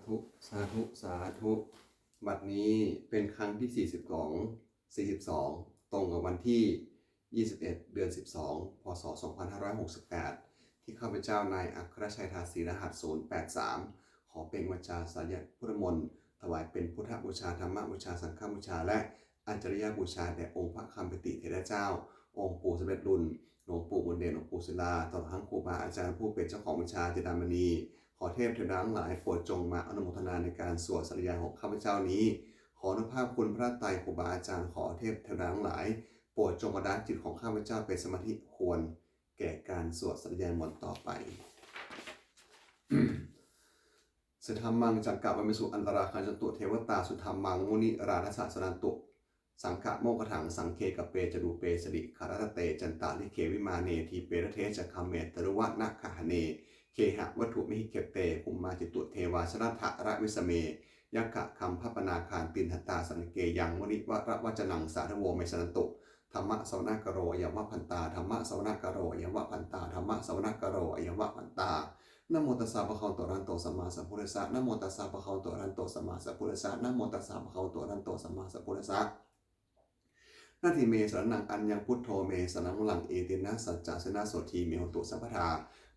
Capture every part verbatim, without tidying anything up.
ธุ สาธุ สาธุ บัดนี้เป็นครั้งที่ สี่สิบสอง สี่สิบสอง ตรงกับวันที่ ยี่สิบเอ็ด เดือน สิบสอง พ.ศ. สองพันห้าร้อยหกสิบแปด ที่ข้าพเจ้านายอัครชัย ทาสีรหัส ศูนย์แปดสาม ขอเปล่งวาจาสาธยายพุทธมนต์ ถวายเป็นพุทธบูชา ธรรมบูชา สังฆบูชา และอาจาริยบูชาแด่องค์พระคำปิติเถระเจ้า องค์ปู่สำเร็จลุน หลวงปู่บุญเดช หลวงปู่ศิลา ตลอดทั้งครูบาอาจารย์ผู้เป็นเจ้าของวิชาจินดามณี ขอเทพเทวดาทั้งหลายโปรดจงมาอนุโมทนาในการสวดสาธยายของข้าพเจ้านี้ ขออนุภาพคุณพระไตรครูบาอาจารย์ ขอเทพเทวดาทั้งหลาย โปรดจงบันดาลจิตของข้าพเจ้าเป็นสมาธิควรแก่การสวดสาธยายมนต์ต่อไป Saddhammaṃ cakkavāḷesu antarāgacchantu devatā, saddhammaṃ munirājassa suṇantu saggamokkhadaṃ. Sagge kāme ca rūpe girisikharataṭe cantalikkhe vimāne, dīpe raṭṭhe ca gāme taruvanagahane gehavatthumhi khette, bhummā cāyantu devā jalathalavisame yakkhagandhabbanāgā, tiṭṭhantā santike yaṃ munivaravacanaṃ sādhavo me suṇantu. Dhammassavanakālo ayam bhadantā, dhammassavanakālo ayam bhadantā, dhammassavanakālo ayam bhadantā. Namo tassa bhagavato arahato sammāsambuddhassa. Namo tassa bhagavato arahato sammāsambuddhassa. Namo tassa bhagavato arahato sammāsambuddhassa. Natthi me saraṇaṃ aññaṃ, buddho me saraṇaṃ varaṃ, etena saccavajjena sotthi me hotu sabbadā.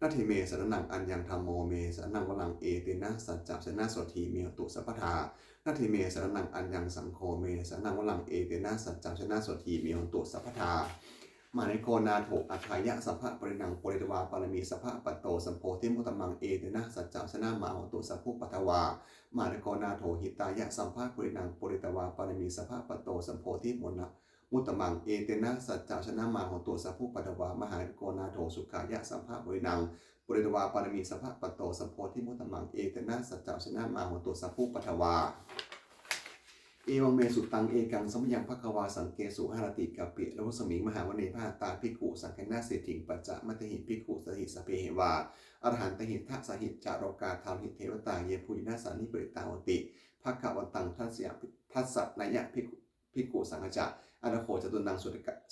Natthi me saraṇaṃ aññaṃ, dhammo me saraṇaṃ varaṃ, etena saccavajjena sotthi me hotu sabbadā. Natthi me saraṇaṃ aññaṃ, saṅgho me saraṇaṃ varaṃ, etena saccavajjena sotthi me hotu sabbadā. Mahākāruṇiko nātho atthāya sabbapāṇinaṃ, pūretvā pāramī sabbā patto sambodhimuttamaṃ, etena saccavajjena mā hontu sabbupaddavā. Mahākāruṇiko nātho hitāya sabbapāṇinaṃ, pūretvā pāramī sabbā patto sambodhimuttamaṃ, etena saccavajjena mā hontu sabbupaddavā. Mahākāruṇiko nātho sukhāya sabbapāṇinaṃ, pūretvā pāramī sabbā patto sambodhimuttamaṃ, etena saccavajjena mā hontu sabbupaddavā. Evaṃ me sutaṃ. Ekaṃ samayaṃ bhagavā sakkesu viharati kapilavatthusmiṃ mahāvane mahatā bhikkhusaṅghena saddhiṃ pañcamattehi bhikkhusatehi sabbeheva arahantehi. Dasahi ca lokadhātūhi devatā yebhuyyena sannipatitā honti bhagavantaṃ dassanāya bhikkhu bhikkhusaṅghañca. Atha kho catunnaṃ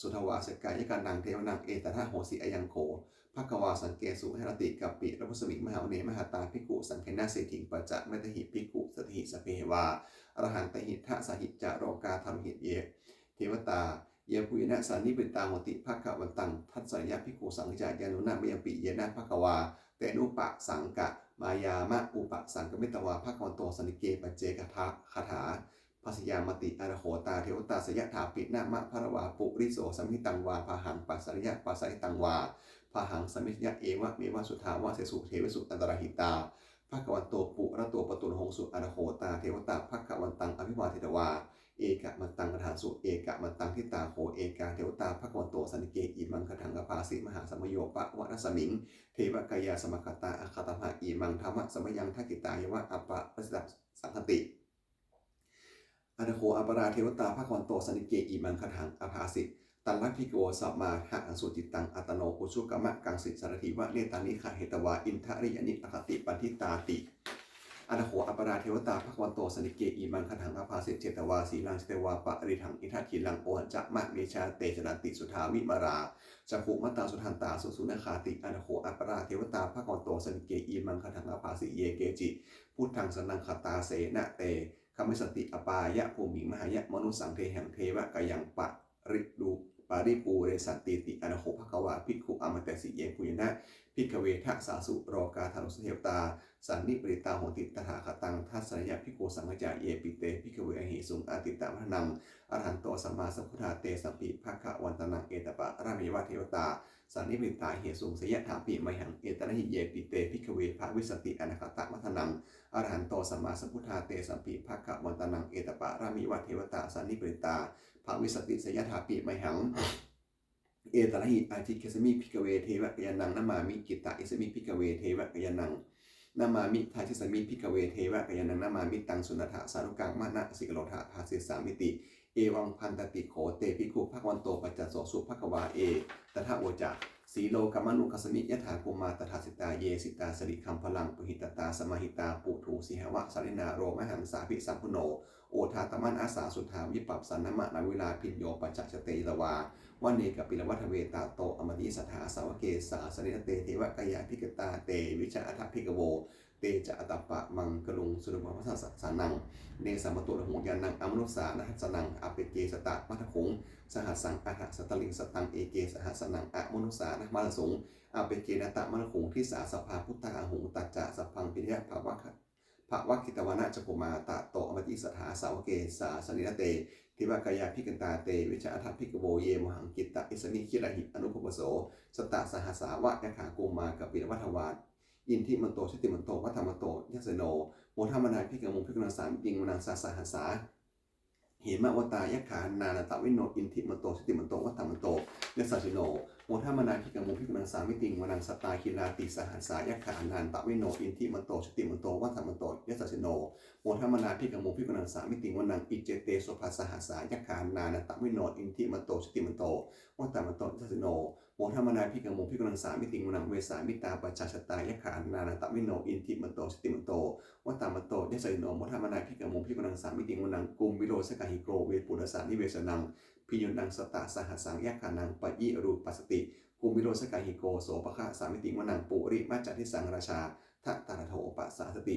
suddhāvāsakāyikānaṃ devānaṃ etadahosi: Ayaṃ kho bhagavā sakkesu viharati kapilavatthusmiṃ mahāvane mahatā bhikkhusaṅghena saddhiṃ pañcamattehi bhikkhusatehi sabbeheva arahantehi. Dasahi ca lokadhātūhi devatā yebhuyyena sannipatitā honti bhagavantaṃ dassanāya bhikkhusaṅghañca. Yannūna mayampi yena bhagavā tenupasaṅkameyyāma, upasaṅkamitvā bhagavato santike paccekagāthā bhāseyyāmāti. Atha kho tā devatā seyyathāpi nāma balavā puriso sammiñjitaṃ vā bāhaṃ pasāreyya, pasāritaṃ vā bāhaṃ sammiñjeyya, evameva suddhāvāsesu devesu antarahitā bhagavato purato pāturahosu. Atha kho tā devatā bhagavantaṃ abhivādetvā ekamantaṃ aṭṭhaṃsu. Ekamantaṃ ṭhitā kho ekā devatā bhagavato santike imaṃ gāthaṃ abhāsi: Mahāsamayo pavanasmiṃ, devakāyā samāgatā; āgatamha imaṃ dhammasamayaṃ, dakkhitāyeva aparājitasaṅghanti. Atha kho aparā devatā bhagavato santike imaṃ gāthaṃ abhāsi: Tatra bhikkhavo samādahaṃsu, cittaṃ attano ujukamakaṃsu; sārathīva nettāni gahetvā, indriyāni rakkhanti paṇḍitāti. Atha kho aparā devatā bhagavato santike imaṃ gāthaṃ abhāsi: Chetvā sīlaṃ chetvā parittaṃ, indakhīlaṃ ocireyyāma; nisajjā te caranti suddhā vimalā, cakkhumatā sudantā susunāgāti. Atha kho aparā devatā bhagavato santike imaṃ gāthaṃ abhāsi: Ye keci buddhaṃ saraṇaṃ gatāse, na te gamissanti apāyabhūmiṃ; pahāya mānusaṃ dehaṃ, devakāyaṃ paripu- paripūressantīti. Atha kho bhagavā bhikkhū āmantesi: Yebhuyyena bhikkhave dasasu lokadhātūsu devatā sannipatitā honti tathāgataṃ dassanāya bhikkhusaṅghañca. Yepi te bhikkhave ahesuṃ atītamaddhānaṃ arahanto sammāsambuddhā, tesampi bhagavantānaṃ etaparamāyeva devatā sannipatitā ahesuṃ, seyyathāpi mayhaṃ etarahi. Yepi te bhikkhave bhavissanti anāgatamaddhānaṃ arahanto sammāsambuddhā, tesampi bhagavantānaṃ etaparamāyeva devatā sannipatitā bhavissanti, seyyathāpi mayhaṃ etarahi. Ācikkhissāmi bhikkhave devakāyānaṃ namāmi; kittayissāmi bhikkhave devakāyānaṃ namāmi; dāsissāmi bhikkhave devakāyānaṃ namāmi. Taṃ suṇātha sādhukaṃ manasikarotha bhāsissāmīti. Evaṃ bhanteti kho te bhikkhū bhagavato paccassosuṃ. Bhagavā etadavoca: Silokamanukassāmi, yattha bhummā tadassitā; ye sitā girigabbharaṃ, pahitattā samāhitā. Puthū sīhāva sallīnā, lomahaṃsābhisambhuno; odātamanasā suddhā, vippasannamanāvilā. Bhiyyo pañcasate ñatvā, vane kāpilavatthave; tato āmantayi satthā, sāvake sāsane rate. Devakāyā abhikkantā, te vijānātha bhikkhavo; Te ca ātappamakaruṃ sutvā bhāsitaṃ sāsanaṃ. Nesaṃ mato rahuṃ ñāṇaṃ amanussāna dassanaṃ. Appeke satamaddakkhuṃ sahassaṃ atha sattariṃ. Sataṃ eke sahassānaṃ amanussānamaddasuṃ. Appekenantamaddakkhuṃ disā sabbā phuṭā ahuṃ. Tañca sabbaṃ abhiññāya bhāvakkhitvāna cakkhumā. Tato āmantayi satthā sāvake sāsane rate. Devakāyā abhikkantā te vijānātha bhikkhavo. Ye vohaṃ kittayissāmi girāhi anupubbaso. Sattasahassā va yakkhā bhummā kāpilavatthavā. Iddhimanto jutimanto vaṇṇavanto yasassino. Modamānā abhikkāmuṃ bhikkhūnaṃ samitiṃ vanaṃ. Chasahassā hemavatā yakkhā nānattavaṇṇino. Iddhimanto jutimanto vaṇṇavanto yasassino. Modamānā abhikkāmuṃ bhikkhūnaṃ samitiṃ vanaṃ. Sātāgirā tisahassā yakkhā nānattavaṇṇino. Iddhimanto jutimanto vaṇṇavanto yasassino. Modamānā abhikkāmuṃ bhikkhūnaṃ samitiṃ vanaṃ. Iccete soḷasasahassā yakkhā nānattavaṇṇino. Iddhimanto jutimanto vaṇṇavanto yasassino. Modamānā abhikkāmuṃ bhikkhūnaṃ samitiṃ vanaṃ. Vessāmittā pañcasatā yakkhā nānattavaṇṇino. Iddhimanto jutimanto vaṇṇavanto yasassino. Modamānā abhikkāmuṃ bhikkhūnaṃ samitiṃ vanaṃ. Kumbhīro sakāyiko vepullassa nivesanaṃ. Bhiyyo naṃ satasahassaṃ yakkhānaṃ payirupāsati. Kumbhīro sakāyiko sopāga samitiṃ vanaṃ. Purimañca disaṃ rājā dhataraṭṭho pasāsati.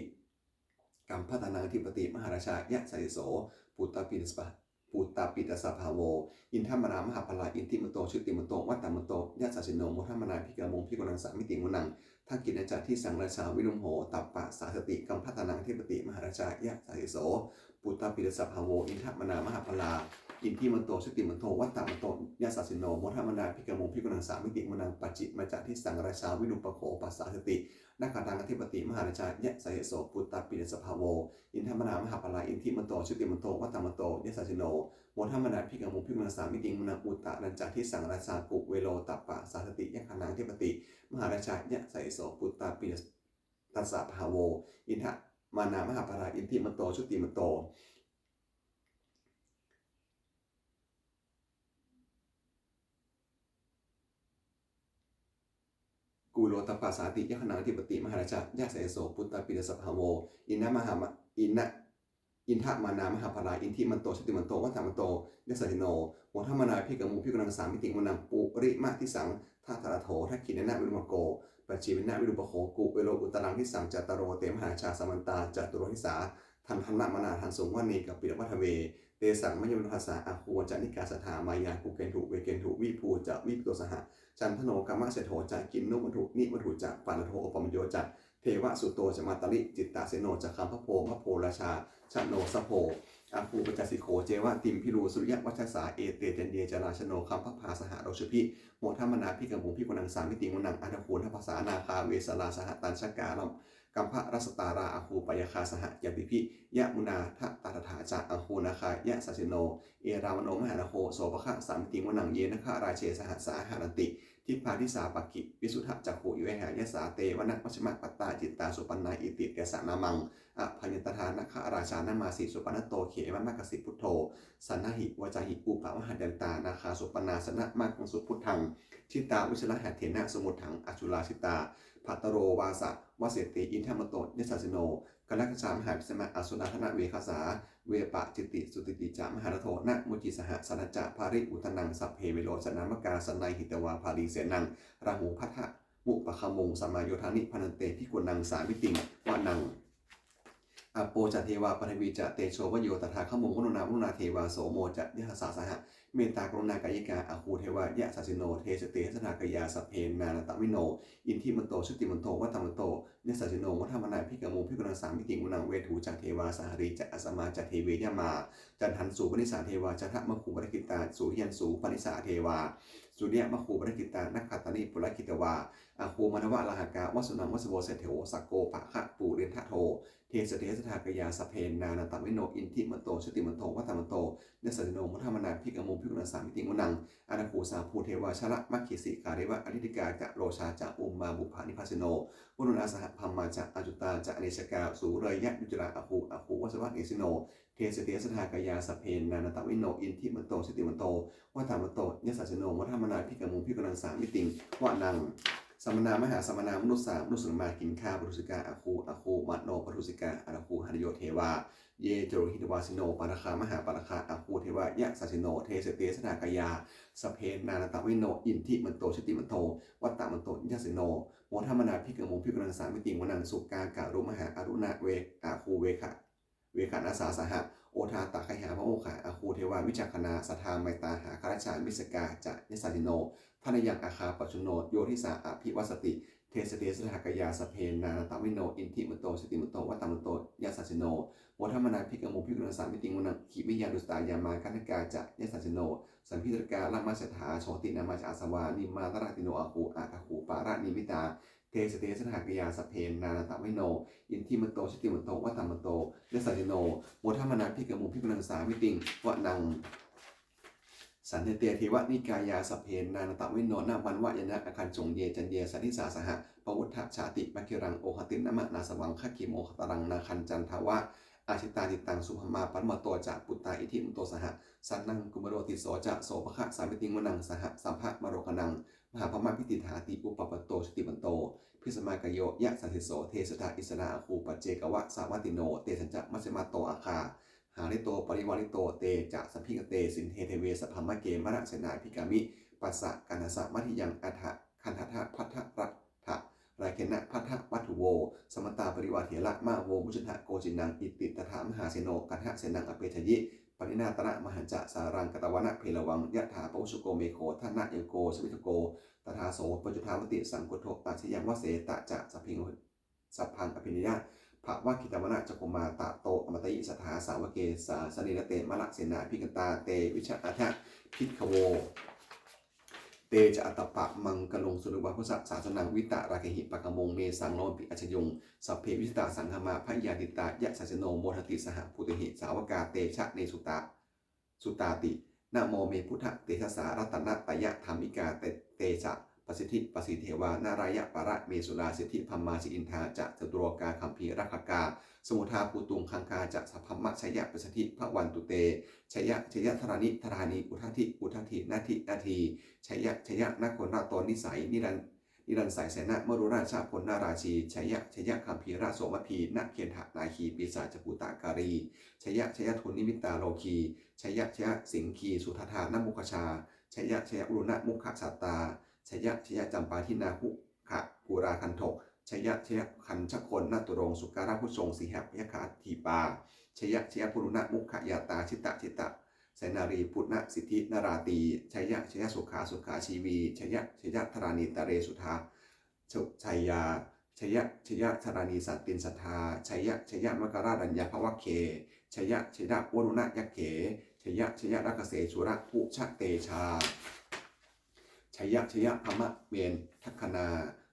Gandhabbānaṃ adhipati mahārājā yasassi so. Puttāpi tassa bhā- puttāpi tassa bahavo. Indanāmā mahabbalā iddhimanto jutimanto vaṇṇavanto yasassino. Modamānā abhikkāmuṃ bhikkhūnaṃ samitiṃ vanaṃ. Dakkhiṇañca disaṃ rājā virūḷho tappasāsati. Gandhabbānaṃ adhipati mahārājā yasassi so. Puttāpi tassa bahavo. Indanāmā mahabbalā iddhimanto jutimanto vaṇṇavanto yasassino. Modamānā abhikkāmuṃ bhikkhūnaṃ samitiṃ vanaṃ. Pacchimañca disaṃ rājā virūpakkho pasāsati. Nakkhattaṃ adhipati mahārājā yasassi so. Puttāpi tassa bahavo. Indanāmā mahabbalā iddhimanto jutimanto vaṇṇavanto yasassino. Modamānā abhikkāmuṃ bhikkhūnaṃ samitiṃ vanaṃ. Uttarañca disaṃ rājā kuvero tappasāsati. Yakkhānaṃ adhipati mahārājā yasassi so. Puttāpi tassa bahavo. Indanāmā mahabbalā iddhimanto jutimanto kuvero tappasāsati. Yakkhānaṃ adhipati mahārājā yasassi so. Puttāpi tassa bahavo. Indanāmā mahama- inda- Indanāmā mahabbalā iddhimanto jutimanto vaṇṇavanto yasassino. Modamānā abhikkāmuṃ bhikkhūnaṃ samitiṃ vanaṃ. Purimadisaṃ dhataraṭṭho dakkhiṇena virūpakkho pacchimena virūpakkho kuvero uttaraṃ disaṃ. Cattāro te mahārājā samantā caturo disā daddallamānā aṭṭhaṃsu vane kāpilavatthave. Tesaṃ māyāvino dāsā āgū vañcanikā saṭhā māyā kuṭeṇḍu veṭeṇḍu viṭū ca viṭuṭo saha. Candano kāmaseṭṭho ca kinnughaṇḍu nighaṇḍu ca panādo opamañño ca devasūto ca mātali cittaseno ca gandhabbo naḷo rājā janosabho āgū pañcasikho ceva timbarū suriyavacchasā. Ete caññe ca rājāno gandhabbā saha rojubhi. Modamānā abhikkāmuṃ bhikkhūnaṃ samitiṃ vanaṃ. Athāgū nābhasā nāgā vesālā saha tacchakā kambalassatarā āgū pāyāgā saha ñātibhi. Yāmunā dhataraṭṭhā ca āgū nāgā yasassino erāvaṇo mahānāgo sopāga samitiṃ vanaṃ. Ye nāgarāje sahasā haranti dibbā dijā pakkhi visuddhacakkhū vehāyasā te vanamajjhapattā citrā supaṇṇā iti tesa nāmaṃ. Abhayantadā nāgarājānamāsi supaṇṇato khemamakāsi buddho. Saṇhāhi vācāhi upavhayantā nāgā supaṇṇā saraṇamakaṃsu buddhaṃ. Jitā vajirahatthena samuddaṃ asurā sitā bhātaro vāsavassete. Indanāmo yasassino kālakañjā mahābhismā asurā dānaveghasā vepacitti sucitti ca pahārādo namucī saha satañca baliputtānaṃ. Sabbe verocanāmakā sannayhitvā baliṃ senaṃ rāhubhaddamupāgamuṃ samayodāni bhaddante bhikkhūnaṃ samitiṃ vanaṃ. Āpo ca devā paṭhavī ca tejo vāyo tadāgamuṃ varuṇā vāruṇā devā somo ca yasasā saha. Mettākaruṇākāyikā āgū devā yasassino desete dasadhā kāyā sabbe nānattavaṇṇino iddhimanto jutimanto vaṇṇavanto yasassino. Modamānā abhikkāmuṃ bhikkhūnaṃ samitiṃ vanaṃ. Veṇḍū ca devā sahalī ca asamā ca dive yamā candassūpanisā devā candamāgū purakkhitā suriyassūpanisā devā suriyamāgū purakkhitā nakkhattāni purakkhitvā āgū mandavalāhakā vasūnaṃ vāsavo seṭṭho sakkopāga purindado desete dasadhā kāyā sabbe nānattavaṇṇino iddhimanto jutimanto vaṇṇavanto yasassino. Modamānā abhikkāmuṃ bhikkhūnaṃ samitiṃ vanaṃ. Athāgū sahabhū devā jalamaggisikhāriva ariṭṭhakā ca rojā ca ummāpupphanibhāsino varuṇā sahadhammā ca accutā ca anejakā sūleyyarucirā āgū āgū vāsavanesino desete dasadhā kāyā sabbe nānattavaṇṇino iddhimanto jutimanto vaṇṇavanto yasassino. Modamānā abhikkāmuṃ bhikkhūnaṃ samitiṃ vanaṃ. Samānā mahāsamānā mānusā mānusuttamā khiḍḍāpadosikā āgū āgū manopadosikā. Athāgū harayo devā ye ca lohitavāsino pāragā mahāpāragā āgū devā yasassino. Te site sabrahmakaṃsā sabbe nānattavaṇṇino iddhimanto jutimanto vaṇṇavanto yasassino modamānā abhikkāmuṃ bhikkhūnaṃ samitiṃ vanaṃ. Sukkā karumhā aruṇā ve āgū veghanasā saha odātagayhā pāmokkhā āgū devā vicakkhaṇā sadāmattā hāragajā missakā ca yasassino. Thanayaṃ āgā pajjunno yo disā abhivassati. Te site sabrahmakaṃsā sabbe nānattavaṇṇino iddhimanto jutimanto vaṇṇavanto yasassino modamānā abhikkāmuṃ bhikkhūnaṃ samitiṃ vanaṃ. Khemiyā tusitā yāmā kaṭṭhakā ca yasassino lambitakā lāmaseṭṭhā jotināmā ca āsavā nimmānaratino āgū athāgū paranimmitā. Te site sabrahmakaṃsā sabbe nānattavaṇṇino iddhimanto jutimanto vaṇṇavanto yasassino modamānā abhikkāmuṃ bhikkhūnaṃ samitiṃ vanaṃ. Saṭṭhete devanikāyā sabbe nānattavaṇṇino navaṃ vāyānaṃ āgañchuṃ ye caññe sadisā saha pavutthajātimakhīlaṃ oghatiṇṇamanāsavaṃ dakkhemoghataraṃ nāgaṃ candaṃva asitātitaṃ. Subrahmā paramatto ca puttā iddhimato saha sanaṅkumāro tisso ca sopāga samitiṃ vanaṃ. Sahassabrahmalokānaṃ mahābrahmābhitiṭṭhati upapanno jutimanto bhismākāyo yasassi so. Te sitā issarā āgū paccekavasavattino tesañca majjhato āgā hārito parivārito. Te ca sabbe āgate sinde deve sabrahmake mārasenā abhikkāmi passa kaṇhassa mandiyaṃ. Aṭṭhaṃ gandhattha baddharattha rāgena bandhamatthu vo samantā parivāretha mā vo muñcittha koci naṃ. Iti tattha mahāseno kaṇhasenaṃ apesayi pāṇinā talamāhacca saraṃ katvāna bheravaṃ yathā pāvussako megho thanayaṃ ugghosamitako tadā so paccudāvatti saṅkuddho asayaṃvase. Tañca sabbaṃ abhiññāya bhāvaṃ khitvāna cakkhumā tato āmantayi satthā sāvake sāsane rate mārasenā abhikkantā te vijānātha bhikkhavo. Te ca ātappamakaruṃ maṅgalamuttamaṃ sāvakasāsanaṃ vītarāgehi pakkāmuṃ nesaṃ lomampi iñjayuṃ. Sabbe vijitasaṅgāmā bhayātītā yasassino modanti saha bhūtehi sāvakā te janesutāti. Namo me buddhatejassā ratanattayadhammikā te ca pasiddhi pasīdevā nārāyaparamesurā siddhibrahmā indā ca catulokā gambhīrakkhakā samuddā bhūtuṃ gaṅgā ca sabrahmajaya pasiddhi bhavantu te. Jaya jaya dharaṇi dharaṇī udadhi udadhī nadi nadī. Jaya jaya nagonato nisai niraṅsai sena marorājabala narajī. Jaya jaya gambhīra somabhī nakkhindhanāgī pisācabhūtakālī. Jaya jaya dunnimittarogī. Jaya jaya siṅgī sudaṭṭhā namukhajā. Jaya jaya varuṇamukhasātrā. Jaya jaya campādināgakha kurāgaṇḍo. Jaya jaya gajaggannaturong sukarabhujong sīhabyagghadīpā. Jaya jaya varuṇamukhayātrā jita jita senārī puna siddhi nalāṭī. Jaya jaya sukhā sukhā jīvī. Jaya jaya dharaṇītale sudā sujayā. Jaya jaya dharaṇī santin sadā. Jaya jaya maṅkarāraññā bhavagge. Jaya jaya varuṇayakkhe. Jaya jaya rakkhase surabhujatejā. Jaya jaya brahmamendagaṇā.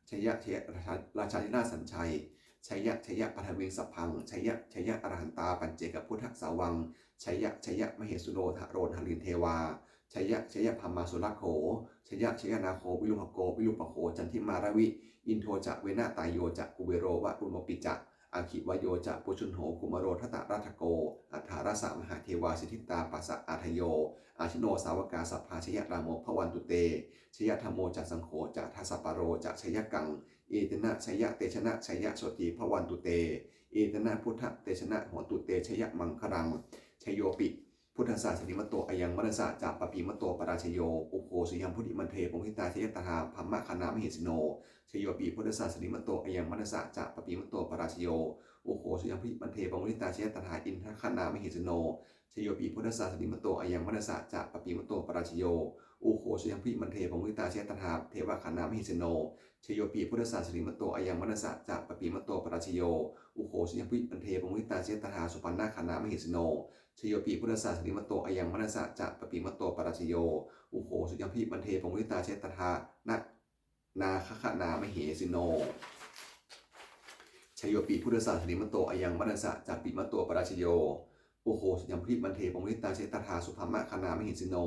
Jaya jaya rājādhirāja sanjaya. Jaya jaya paṭhaviṃ sabbaṃ. Jaya jaya arahantā paccekabuddhasāvaṃ. Jaya jaya mahesuro haro harindevā. Jaya jaya brahmā surakkho. Jaya jaya nāgo virūḷhako virūpakkho candimā ravi. Indo ca venateyyo ca kuvero varuṇopi ca. Aggi vāyo ca pājuṇho kumāro dhataraṭṭhako. Aṭṭhārasa mahādevā siddhitāpasa sādayo. Ajino sāvakā sabbā jaya rāmo bhavantu te. Jaya dhammo ca saṅgho ca dasapālo ca jayakaṃ. Etena jaya tejena jaya sotthī bhavantu te. Etena buddhatejena hotu te jayamaṅgalaṃ. Jayopi buddhassa sirīmato ayaṃ mārassa ca pāpimato parājayo. Ugghosayaṃ bodhimaṇḍe pamoditā jaya tadā brahmagaṇā mahesino. Jayopi buddhassa sirīmato ayaṃ mārassa ca pāpimato parājayo. Ugghosayaṃ bodhimaṇḍe pamoditā jaya tadā indagaṇā mahesino. Jayopi buddhassa sirīmato ayaṃ mārassa ca pāpimato parājayo. Ugghosayaṃ bodhimaṇḍe pamoditā jaya tadā devagaṇā mahesino. Jayopi buddhassa sirīmato ayaṃ mārassa ca pāpimato parājayo. Ugghosayaṃ bodhimaṇḍe pamoditā jaya tadā supaṇṇagaṇā mahesino. Jayopi buddhassa sirīmato ayaṃ mārassa ca pāpimato parājayo. Ugghosayaṃ bodhimaṇḍe pamoditā jaya tadā nāgagaṇā mahesino. Jayopi buddhassa sirīmato ayaṃ mārassa ca pāpimato parājayo. Ugghosayaṃ bodhimaṇḍe pamoditā jaya tadā subrahmagaṇā mahesino.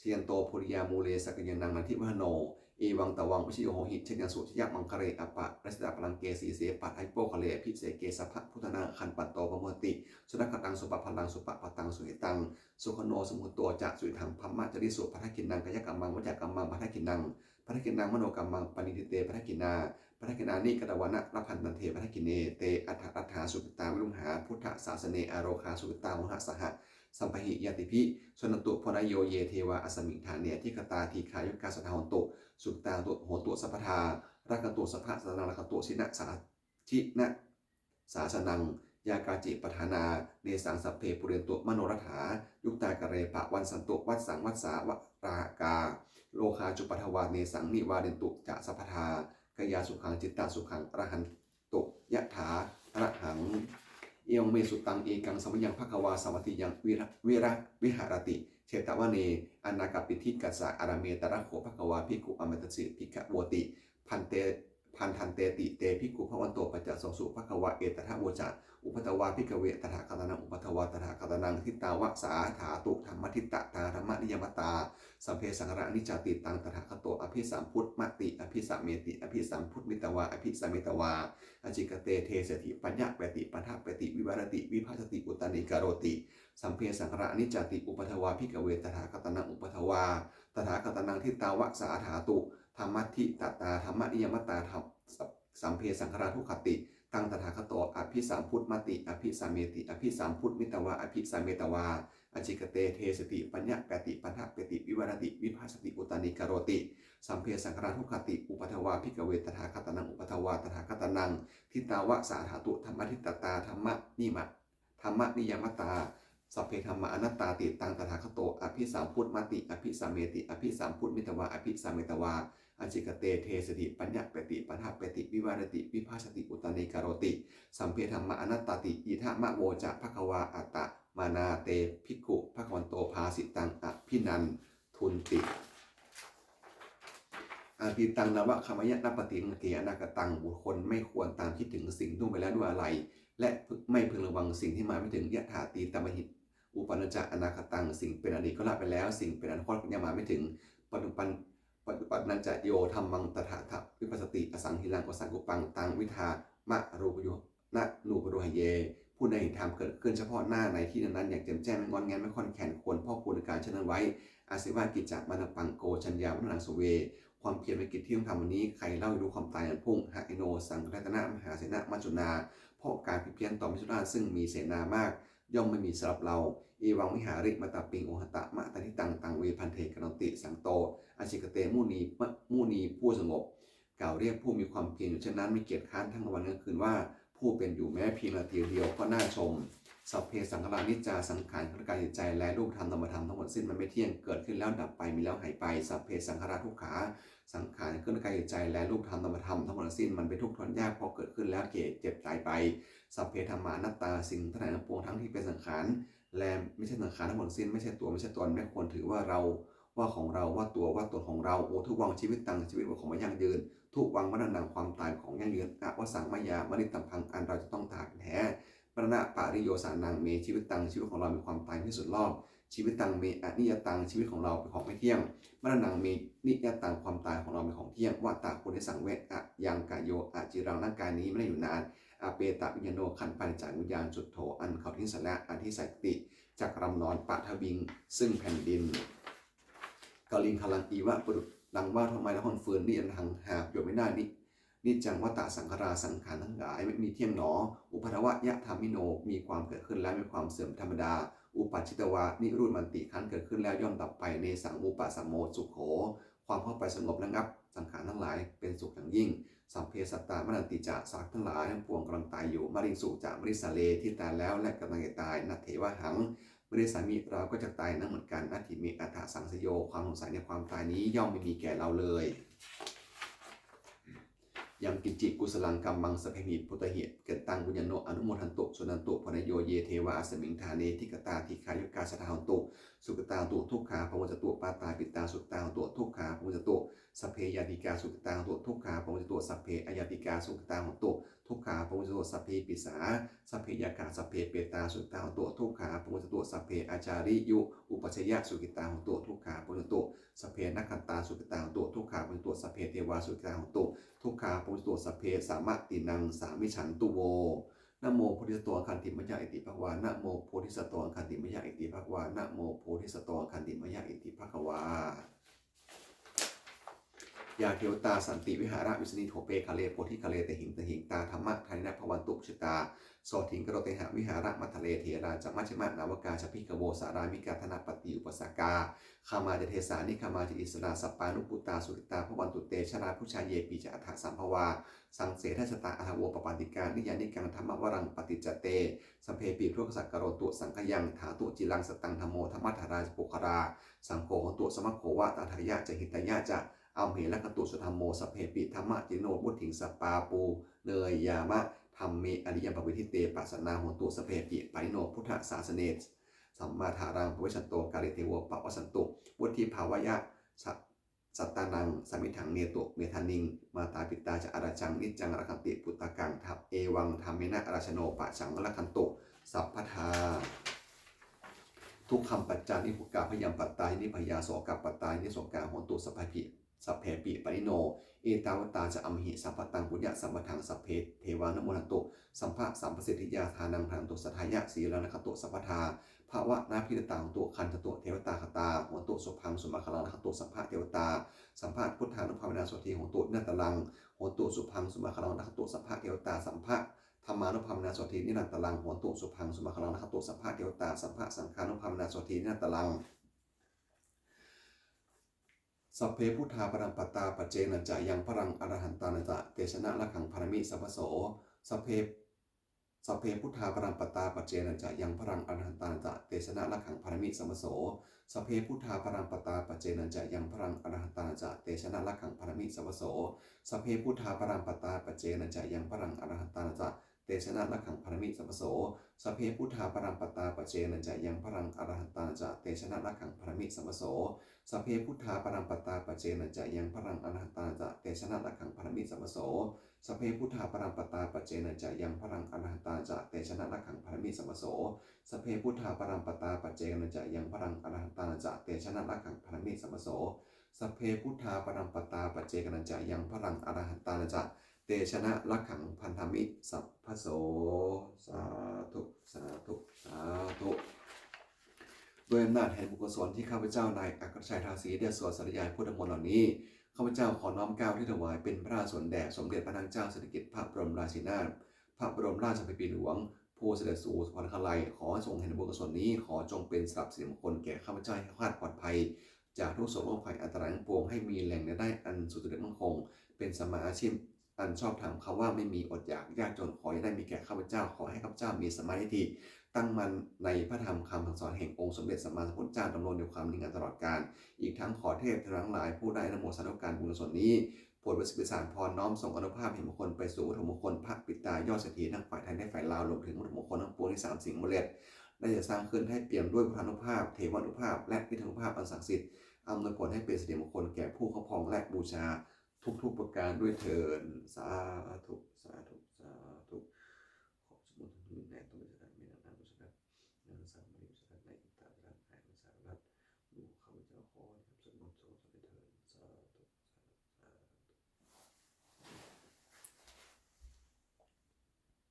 Jayanto bodhiyā mūle sakyānaṃ nandivaḍḍhano. Evaṃ tvaṃ vijayo hohi jayassu jayamaṅgale. Aparājitapallaṅke sīse paṭhavipokkhare abhiseke sabbabuddhānaṃ aggappatto pamodati. Sunakkhattaṃ supabalaṃ supabhātaṃ suhuṭṭhitaṃ sukhaṇo sumuhutto ca suyiṭṭhaṃ brahmacārisu. Padakkhiṇaṃ kāyakammaṃ vācākammaṃ padakkhiṇaṃ padakkhiṇaṃ manokammaṃ paṇidhī te padakkhiṇā. Padakkhiṇāni katvāna labhantatthe padakkhiṇe. Te atthaladdhā sukhitā viruḷhā buddhasāsane arogā sukhitā hotha saha sabbahi ñātibhi. Suṇantu bhonto yo ye devā asmiṃ ṭhāne adhigatā dīghāyukā sadā hontu, sukhitā hontu sabbadā, rakkhantu sabbasataṃ, rakkhantu jinasā jinasāsanaṃ. Yā kāci patthanā nesaṃ sabbe pūrentu manorathā, yuttakāle pavassantu vassaṃ vassāvalāhakā. Rogā cupaddavā nesaṃ nivārentu ca sabbadā, kāyasukhaṃ cittasukhaṃ arahantu yathārahaṃ. Evaṃ me sutaṃ. Ekaṃ samayaṃ bhagavā sāvatthiyaṃ vira- vira- viharati jetavane anāthapiṇḍikassa ārāme. Tatra kho bhagavā bhikkhū āmantesi bhikkhavoti. Bhante bhadanteti te bhikkhū bhagavato paccassosuṃ. Bhagavā etadavoca. Uppādā vā bhikkhave tathāgatānaṃ uppādā vā tathāgatānaṃ, ṭhitāva sā dhātu dhammaṭṭhitatā dhammaniyāmatā, sabbe saṅkhārā aniccāti. Taṃ tathāgato abhisambujjhati abhisameti, abhisambujjhitvā abhisametvā ācikkhate deseti paññapeti paṭṭhapeti vivarati vibhajati uttānīkaroti, sabbe saṅkhārā aniccāti. Uppādā vā bhikkhave tathāgatānaṃ uppādā vā tathāgatānaṃ, ṭhitāva sā dhātu dhammaṭṭhitatā dhammaniyāmatā, sabbe saṅkhārā dukkhāti. Taṃ tathāgato abhisambujjhati abhisameti, abhisambujjhitvā abhisametvā ācikkhate deseti paññapeti paṭṭhapeti vivarati vibhajati uttānīkaroti, sabbe saṅkhārā dukkhāti. Uppādā vā bhikkhave tathāgatānaṃ uppādā vā tathāgatānaṃ, ṭhitāva sā dhātu dhammaṭṭhitatā dhammaniyāmatā, sabbe dhammā anattāti. Taṃ tathāgato abhisambujjhati abhisameti, abhisambujjhitvā abhisametvā ācikkhate deseti paññapeti paṭṭhapeti vivarati vibhajati uttānīkaroti, sabbe dhammā anattāti. Idamavoca bhagavā. Attamanā te bhikkhū bhagavato bhāsitaṃ abhinandunti. Atītaṃ nānvāgameyya nappaṭikaṅkhe anāgataṃ. บุคคลไม่ควรตามคิดถึงสิ่งล่วงไปแล้วด้วยอาลัย และไม่พึงระวังสิ่งที่มาไม่ถึง Yadatītamahi uppannassa anāgataṃ. สิ่งเป็นอดีตก็ละไปแล้ว สิ่งเป็นอนาคตยังมาไม่ถึง Paccuppan- paccuppannañca yo dhammaṃ tattha vipassati, asaṃhiraṃ asaṅkuppaṃ taṃ viddhā manūpayu- manūparuheyya. ผู้ใดเห็นธรรมเกิดขึ้นเฉพาะหน้าในที่นั้นๆ อย่างแจ่มแจ้ง ไม่ง่อนแง่น ไม่คลอนแคลน ควรพอกพูนอาการเช่นนั้นไว้ Asevā kiccamānappaṃ ko jaññā maraṇaṃ suve. ความเพียรเป็นกิจที่ต้องทำวันนี้ ใครเล่าจะรู้ความตายในวันพรุ่ง Hayino saṅgharattaṇamahāsenamajjhunā. เพราะการผิดเพี้ยนต่อมัจจุราชซึ่งมีเสนามาก ย่อมไม่มีสำหรับเรา Evaṃ vihārimātāpiṃ ohaṃ āmantaṃ ṭhitaṃ, taṃ ve bhaddekaraṃti santo. Ācikkhate muni, muni ผู้สงบ กล่าวเรียกผู้มีความเพียรอยู่เช่นนั้น ไม่เกียจคร้านทั้งกลางวันกลางคืนว่า ผู้เป็นอยู่แม้เพียงนาทีเดียวก็น่าชม Sabbe saṅkhārā aniccā. สังขาร เครื่องกายจิตใจ และรูปธรรมนามธรรมทั้งหมดสิ้น มันไม่เที่ยง เกิดขึ้นแล้วดับไป มีแล้วหายไป Sabbe saṅkhārā dukkhā. สังขาร เครื่องกายจิตใจ และรูปธรรมนามธรรมทั้งหมดสิ้น มันเป็นทุกข์ทนยาก เพราะเกิดขึ้นแล้วแก่เจ็บตายไป Sabbe dhammā anattā. สิ่งทั้งหลายทั้งปวงทั้งที่เป็นสังขาร และไม่ใช่สังขารทั้งหมดสิ้น ไม่ใช่ตัวไม่ใช่ตน ไม่ควรถือว่าเรา ว่าของเรา ว่าตัวว่าตนของเรา Odhuvaṃ jīvitaṃ. ชีวิตเป็นของไม่ยั่งยืน Dhuvaṃ maraṇaṃ. ความตายเป็นของยั่งยืน Avassaṃ mayā maritabbaṃ. อันเราจะต้องตายเป็นแท้ Maraṇapariyosānaṃ me jīvitaṃ. ชีวิตของเรามีความตายเป็นที่สุดรอบ Jīvitaṃ me aniyataṃ. ชีวิตของเราเป็นของไม่เที่ยง Maraṇaṃ me niyataṃ. ความตายของเราเป็นของเที่ยง Vata bhūrisaṃ ve ayaṃ kāyo aciraṃ. ร่างกายนี้ไม่ได้อยู่นาน Apetaviññāṇo. ครั้นปราศจากวิญญาณ Chuḍḍho. อันเขาทิ้งเสียแล้ว Adhisessati. จักรำนอน Paṭhaviṃ. ซึ่งแผ่นดิน Kaliṅgaraṃ iva. ประดุจดังว่าท่อนไม้และท่อนฟืน Niratthaṃ. หาประโยชน์ไม่ได้ Ni- niccaṃ vata saṅkhārā. สังขารทั้งหลายไม่มีเที่ยงหนอ Uppādavayadhammino. มีความเกิดขึ้นแล้วมีความเสื่อมธรรมดา Uppajjitvā nirujjhanti. ครั้นเกิดขึ้นแล้วย่อมดับไป Tesaṃ vūpasammo sukho. ความเข้าไปสงบระงับสังขารทั้งหลายเป็นสุขอย่างยิ่ง Sabbe sattā maranti ca. สัตว์ทั้งหลายทั้งปวงกำลังตายอยู่ Mariṃsu ca marissare. ที่ตายแล้วและกำลังจะตาย Nattheva haṃ marissāmi. เราก็จะตายนั้นเหมือนกัน Natthi me ettha saṃsayo. ความสงสัยในความตายนี้ย่อมไม่มีแก่เราเลย Yaṃ kiñci kusalaṃ kammaṃ sabbehi bhūtehi kataṃ puññaṃ no anumodantu. Suṇantu bhonto yo ye devā asmiṃ ṭhāne adhigatā dīghāyukā sadā hontu, sukhitā hontu, dukkhā pamuñcantu. Mātāpitā sukhitā hontu, dukkhā pamuñcantu. Sabbe ñātikā sukhitā hontu, dukkhā pamuñcantu. Sabbe aññātikā sukhitā hontu, dukkhā pamuñcantu. Sabbe pisā sabbe yakkhā sabbe petā sukhitā hontu, dukkhā pamuñcantu. Sabbe ācariyupajjhāyā sukhitā hontu, dukkhā pamuñcantu. Sabbe nakkhattā sukhitā hontu, dukkhā pamuñcantu. Sabbe devā sukhitā hontu, dukkhā pamuñcantu. Sabbe sampadānaṃ samijjhantu vo. Namo bodhisatto āgantimāya iti bhagavā. Namo bodhisatto āgantimāya iti bhagavā. Namo bodhisatto āgantimāya iti bhagavā. Yā devatā santi vihāravihāriṇī thūpe ghare bodhighare tahiṃ tahiṃ, tā dhammadānena bhavantu pūjitā sotthiṃ karontedha vihāramaṇḍale. Therā ca majjhimā navakā ca bhikkhavo, sārāmikā dānapatī upāsakā, gāmā ca desā nigamā ca issarā, sappāṇabhūtā sukhitā bhavantu te. Jalābujā yepi ca aṇḍasambhavā, saṃsedajātā athavopapātikā, niyyānikaṃ dhammavaraṃ paṭicca te, sabbepi dukkhassa karontu saṅkhayaṃ. Ṭhātu ciraṃ sataṃ dhammo, dhammaddharā ca puggalā, saṅgho hotu samaggo va, atthāya ca hitāya ca. Amhe rakkhatu saddhammo, sabbepi dhammadarino. Vuḍḍhiṃ sampāpuṇeyyāma, dhamme ariyappavedite. Pasannā hontu sabbepi, pāṇino buddhasāsane. Sammādhāraṃ pavecchanto, kāle devo pavassantu. Vuḍḍhibhāvāya sattānaṃ, samiddhaṃ netu medaniṃ. Mātā pitā ca atrajaṃ, niccaṃ rakkhanti puttakaṃ. Dham- evaṃ dhammena rājāno, pajaṃ rakkhantu sabbadā. Dukkhappaccayanibhūtā, bhayappattā ca nibbhayā, sokappattā ca nissokā, hontu sabbepi, sabbepi pāṇino. Ettāvatā ca amhehi, sambhataṃ puññasampadaṃ, sabbe devānumodantu, sabbasampattisiddhiyā. Dānaṃ dadantu saddhāya, sīlaṃ rakkhantu sabbadā, bhāvanābhiratā hontu, gacchantu devatāgatā. Hontu sunakkhattaṃ sumaṅgalaṃ, rakkhantu sabbadevatā, sabbabuddhānubhāvena, sotthī hontu nirantaraṃ. Hontu sunakkhattaṃ sumaṅgalaṃ, rakkhantu sabbadevatā, sabba dhammānubhāvena, sotthī nirantaraṃ. Hontu sunakkhattaṃ sumaṅgalaṃ, rakkhantu sabbadevatā, sabbasaṅghānubhāvena, sotthī nirantaraṃ. Sabbe buddhā balappattā, paccekānañca yaṃ balaṃ, arahantānañca tejena, rakkhaṃ bandhāmi sabbaso. Sabbe, sabbe buddhā balappattā, paccekānañca yaṃ balaṃ, arahantānañca tejena, rakkhaṃ bandhāmi sabbaso. Sabbe buddhā balappattā, paccekānañca yaṃ balaṃ, arahantānañca tejena, rakkhaṃ bandhāmi sabbaso. Sabbe buddhā balappattā, paccekānañca yaṃ balaṃ, arahantānañca tejena, rakkhaṃ bandhāmi sabbaso. Sabbe buddhā balappattā, paccekānañca yaṃ balaṃ, arahantānañca tejena, rakkhaṃ bandhāmi sabbaso. Sabbe buddhā balappattā, paccekānañca yaṃ balaṃ, arahantānañca tejena, rakkhaṃ bandhāmi sabbaso. Sabbe buddhā balappattā, paccekānañca yaṃ balaṃ, arahantānañca tejena, rakkhaṃ bandhāmi sabbaso. Sabbe buddhā balappattā, paccekānañca yaṃ balaṃ, arahantānañca tejena, rakkhaṃ bandhāmi sabbaso. Sabbe buddhā balappattā, paccekānañca yaṃ balaṃ, arahantānañca tejena, rakkhaṃ bandhāmi sabbaso. Sādhu, sādhu, sādhu. ด้วยอำนาจแห่งบุญกุศลที่ข้าพเจ้านายอัครชัย ทาสี ได้สวดสาธยายพุทธมนต์เหล่านี้ ข้าพเจ้าขอน้อมเกล้าที่ถวายเป็นพระราชกุศลแด่สมเด็จพระนางเจ้าสิริกิติ์ พระบรมราชินีนาถ พระบรมราชชนนีพันปีหลวง ผู้เสด็จสู่สวรรคาลัย ขอให้ทรงเห็นบุญกุศลนี้ ขอจงเป็นสำหรับสิริมงคลแก่ข้าพเจ้า ให้แคล้วคลาดปลอดภัย จากทุกข์โศกโรคภัยอันตรายทั้งปวง ให้มีแหล่งรายได้อันสุจริตมั่นคง เป็นสัมมาอาชีพอันชอบธรรม คำว่าไม่มีอดอยากยากจน ขออย่าได้มีแก่ข้าพเจ้า ขอให้ข้าพเจ้ามีสัมมาทิฏฐิ ตั้งมั่นในพระธรรมคำสั่งสอนแห่งองค์สมเด็จสัมมาสัมพุทธเจ้า ดำรงอยู่ความดีงามตลอดกาล อีกทั้งขอเทพเทวาทั้งหลายผู้ได้อนุโมทนาสาธุการบุญกุศลนี้ โปรดประสิทธิ์ประสาทพร น้อมส่งอานุภาพแห่งมงคลไปสู่วัตถุมงคลพระปิดตายอดเศรษฐีทั้งฝ่ายไทยและฝ่ายลาว รวมถึงวัตถุมงคลทั้งปวงที่สามสิ่งมูลเล็ดได้จัดสร้างขึ้น ให้เปี่ยมด้วยพุทธานุภาพ เทวานุภาพ และอิทธานุภาพอันศักดิ์สิทธิ์ อำนวยผลให้เป็นสิริมงคลแก่ผู้ครอบครองและบูชาทุกๆประการด้วยเทอญ สาธุ สาธุ สาธุ ขอสมมุติในตัว